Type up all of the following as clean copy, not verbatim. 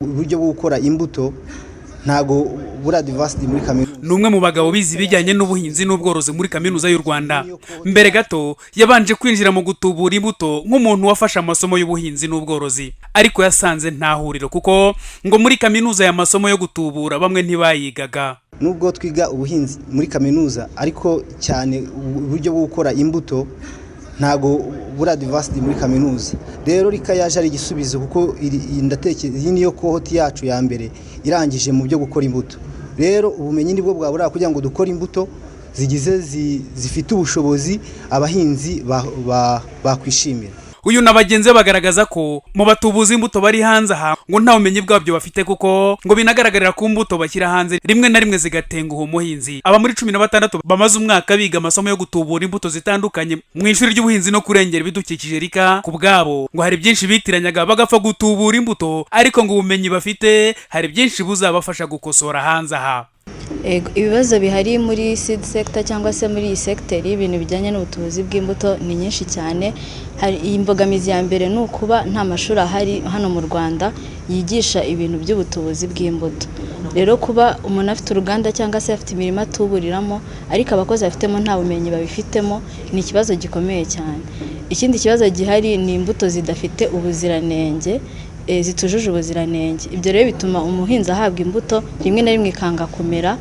Uburyo bwo gukora imbuto ntago buri advanced muri kaminuza. Ni umwe mu bagabo bize ibijyanye n'ubuhinzi n'ubworozi muri Kaminuza y'u Rwanda. Mbere gato yabanje kwinjira mu gutubura imbuto nk'umuntu wafashe amasomo y'ubuhinzi n'ubworozi, ariko yasanze nta huriro, kuko ngo muri kaminuza aya masomo yo gutubura bamwe ntibayigaga. Nubwo twiga ubuhinzi muri kaminuza, ariko cyane uburyo bwo gukora imbuto ntago buri advanced muri kaminuza. Rero RICA yaje ari igisubizo, kuko ndatekereza iyi niyo cohort yacu ya mbere irangije mu byo gukora imbuto. Rero ubumenyi nibwo bwabura kugira ngo dukore imbuto zigize zifite ubushobozi abahinzi bakwishimira. Uyu na bagenzi be bagaragaza ko mu batubuza imbuto bari hanze aha ngo nta bumenyi bwabyo bafite, kuko ngo binagaragarira ku mbuto bashyira hanze, rimwe na rimwe zigatenguha umuhinzi. Aba muri 16 bamaze umwaka biga amasomo yo gutubura imbuto zitandukanye mu ishuri ry'ubuhinzi no kurengera ibidukikije RICA, ku bwabo ngo hari byinshi bitiranyaga bagapfa gutubura imbuto, ariko ngo ubumenyi bafite hari byinshi buzabafasha gukosora hanze aha. Ego, ibibazo bihari muri seed sector cyangwa se muri iyi secteur y'ibintu bijyanye n'ubutubuzi bw'imbuto ni nyinshi cyane. Hari iyi mbogamizi ya mbere, ni ukuba nta mashuri ahari hano mu Rwanda yigisha ibintu by'ubutubuzi bw'imbuto. Rero kuba umuntu afite uruganda cyangwa se afite imirima atuburiramo, ariko abakozi bafitemo nta bumenyi babifitemo, ni ikibazo gikomeye cyane. Ikindi kibazo gihari ni imbuto zidafite ubuziranenge, zitujuje ubuziranenge. Ibyo rero bituma umuhinzi ahabwa imbuto, rimwe na rimwe ikanga kumera.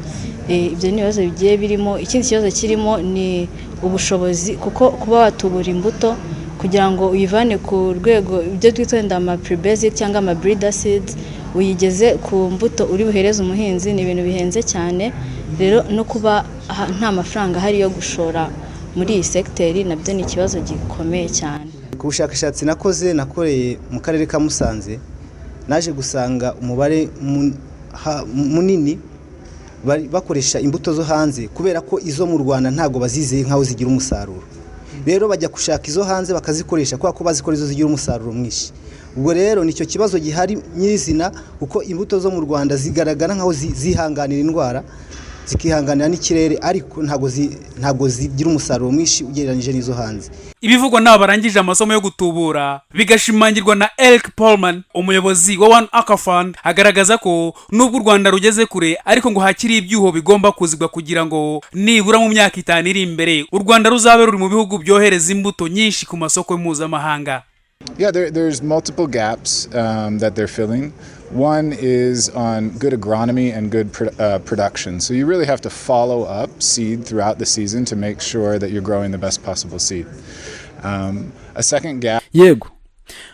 Ibyo ni ibibazo bigiye birimo. Ikindi kibazo kirimo ni ubushobozi, kuko kuba watubura imbuto kugira ngo uyivane ku rwego ibyo twita wenda ama pre-basic cyangwa ama breeder seeds, uyigeze ku mbuto uri buhereze umuhinzi, ni ibintu bihenze cyane. Rero no kuba nta mafaranga ahari yo gushora muri iyi secteur nabyo ni ikibazo gikomeye cyane. Ku bushakashatsi nakoze, nakoreye mu karere ka Musanze, naje gusanga umubare munini bakoresha imbuto zo hanze, kubera ko izo mu Rwanda ntabwo bazizeye nk'aho zigira umusaruro. Rero bajya gushaka izo hanze bakazikoresha, kubera ko bazikora izo zigira umusaruro mwinshi. Ubwo rero nicyo kibazo gihari nyirizina, kuko imbuto zo mu Rwanda zigaragara nk'aho zihanganira indwara, zikihanganira n'ikirere, ariko ntabwo zigira umusaruro mwinshi ugereranyije n'izo hanze. Ibivugwa n'aba barangije amasomo yo gutubura bigashimangirwa na Eric Polman, umuyobozi wa One Acre Fund. Agaragaza ko nubwo u Rwanda rugeze kure, ariko ngo hakiri ibyuho bigomba kuzibwa kugira ngo nibura mu myaka 5 iri imbere u Rwanda ruzabe ruri mu bihugu byohereza imbuto nyinshi ku masoko mpuzamahanga. Yeah, there's multiple gaps that they're filling. One is on good agronomy and good production. So you really have to follow up seed throughout the season to make sure that you're growing the best possible seed. A second gap Yego,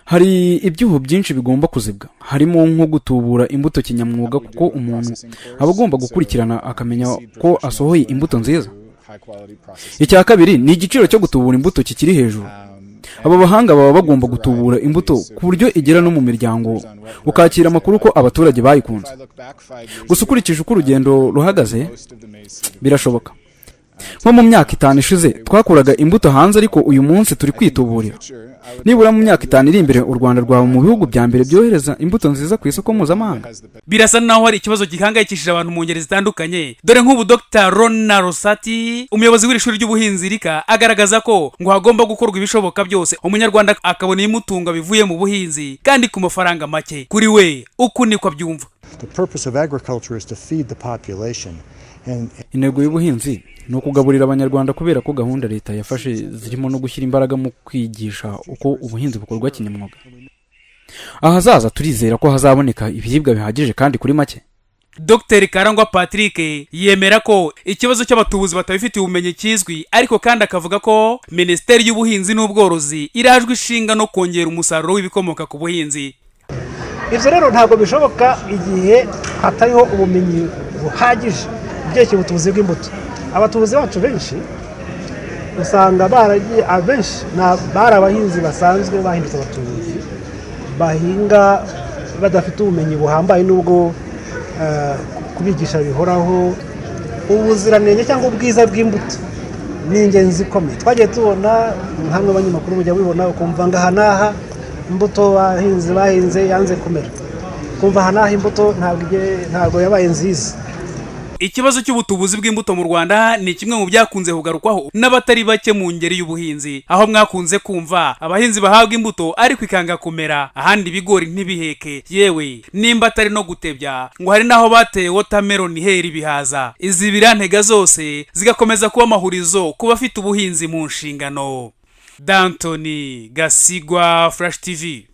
hari ibyuho byinshi bigomba kuzibwa, harimo nko gutubura imbuto kinyamwuga, kuko umuntu aba agomba gukurikirana akamenya ko asohoye imbuto nziza. Icya kabiri ni igiciro cyo gutubura imbuto kikiri hejuru. Aba bahanga baba bagomba gutubura imbuto ku buryo igera no mu miryango, ukakira amakuru ko abaturage bayikunze. Gusa ukurikije uko urugendo ruhagaze, birashoboka. Nko mu myaka 5 ishize twakuraga imbuto hanze, ariko uyu munsi turi kwituburira. Nibura mu myaka 5 iri imbere, u Rwanda rwaba mu bihugu bya mbere byohereza imbuto nziza ku isoko mpuzamahanga. Birasa naho hari ikibazo gihangayikishije abantu mu ngeri zitandukanye. Dore nk'ubu Dr Rona Rosati, umuyobozi w'iri shuri ry'ubuhinzi RICA, agaragaza ko ngo hagomba gukorwa ibishoboka byose umunyarwanda akabona ibimutunga bivuye mu buhinzi kandi ku mafaranga make. Kuri we uku niko abyumva. The purpose of agriculture is to feed the population. And Intego y'ubuhinzi ni ukugaburira abanyarwanda, kubera ko gahunda leta yafashe zirimo no gushyira imbaraga mu kwigisha uko ubuhinzi bukorwa kinyamwuga. Ahazaza turizera ko hazaboneka ibiribwa bihagije kandi kuri make. Dr Karangwa Patrick yemera ko ikibazo cy'abatubuzi batabifitiye ubumenyi kizwi, ariko kandi akavuga ko Minisiteri y'Ubuhinzi n'Ubworozi irajwe ishinga no kongera umusaruro w'ibikomoka ku buhinzi. Ibyo rero ntabwo bishoboka igihe hatariho ubumenyi buhagije byerekeye ubutubuzi bw'imbuto. Abatubuzi bacu benshi usanga baragiye, abenshi bari abahinzi basanzwe bahindutse abatubuzi, bahinga badafite ubumenyi buhambaye, nubwo kubigisha bihoraho. Ubuziranenge cyangwa ubwiza bw'imbuto ni ingenzi ikomeye. Twagiye tubona nkamwe abanyamakuru mujya mubibona, ukumva ngo aha n'aha imbuto bahinze bahinze yanze kumera, ukumva aha n'aha imbuto ntabwo yabaye nziza. Ikibazo cy'ubutubuzi bw'imbuto mu Rwanda ni kimwe mu byakunze kugarukwaho n'abatari bake mu ngeri y'ubuhinzi, aho mwakunze kumva abahinzi bahabwa imbuto ariko ikanga kumera, ahandi ibigori ntibiheke, yewe nimba atari no gutebya ngo hari n'aho bateye watermelon ihera ibihaza. Izi birantega zose zigakomeza kuba amahurizo ku bafite ubuhinzi mu nshingano. Dantoni Gasigwa, Flash TV.